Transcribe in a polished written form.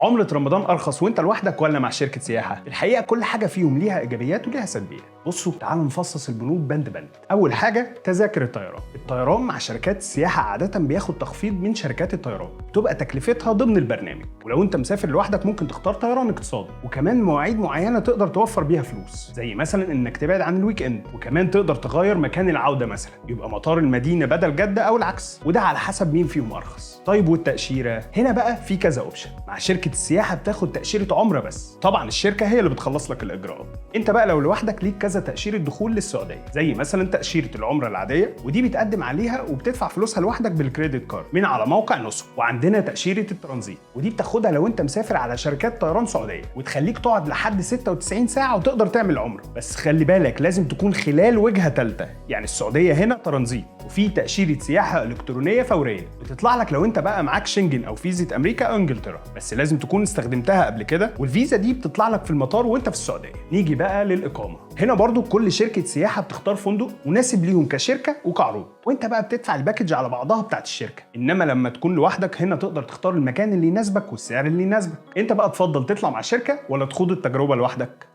عمره رمضان ارخص وانت لوحدك ولا مع شركة سياحه؟ الحقيقة كل حاجة فيهم ليها ايجابيات وليها سلبيات. بصوا، تعالوا نفصص البنود بند بند. اول حاجة تذاكر الطيران. الطيران مع شركات السياحة عادة بياخد تخفيض من شركات الطيران، تبقى تكلفتها ضمن البرنامج. ولو انت مسافر لوحدك ممكن تختار طيران اقتصادي، وكمان مواعيد معينة تقدر توفر بيها فلوس، زي مثلا انك تبعد عن ال weekend. وكمان تقدر تغير مكان العودة، مثلا يبقى مطار المدينة بدل جده او العكس، وده على حسب مين فيهم ارخص. طيب والتاشيره؟ هنا بقى في كذا option. مع شركة السياحة بتاخد تاشيرة عمره بس، طبعا الشركة هي اللي بتخلص لك الاجراءات. انت بقى لو لوحدك ليك كذا تاشيرة دخول للسعوديه، زي مثلا تاشيرة العمرة العاديه، ودي بتقدم عليها وبتدفع فلوسها لوحدك بال credit card من على موقع نسك. وعندنا تاشيرة الترانزيت، ودي بتاخدها لو انت مسافر على شركات طيران سعوديه، وتخليك تقعد لحد 96 ساعة وتقدر تعمل عمره، بس خلي بالك لازم تكون خلال وجهه ثالثه، يعني السعودية هنا ترانزيت. وفي تاشيرة سياحة الكترونية فورية بتطلع لك لو انت بقى معاك شنجن او فيزا امريكا او انجلترا، بس لازم تكون استخدمتها قبل كده، والفيزا دي بتطلع لك في المطار وانت في السعوديه. نيجي بقى للاقامه. هنا برضو كل شركة سياحة بتختار فندق مناسب ليهم كشركة وكعروض، وانت بقى بتدفع ال package على بعضها بتاعت الشركه. انما لما تكون لوحدك هنا تقدر تختار المكان اللي يناسبك والسعر اللي يناسبك. انت بقى تفضل تطلع مع شركة ولا تخوض التجربة لوحدك؟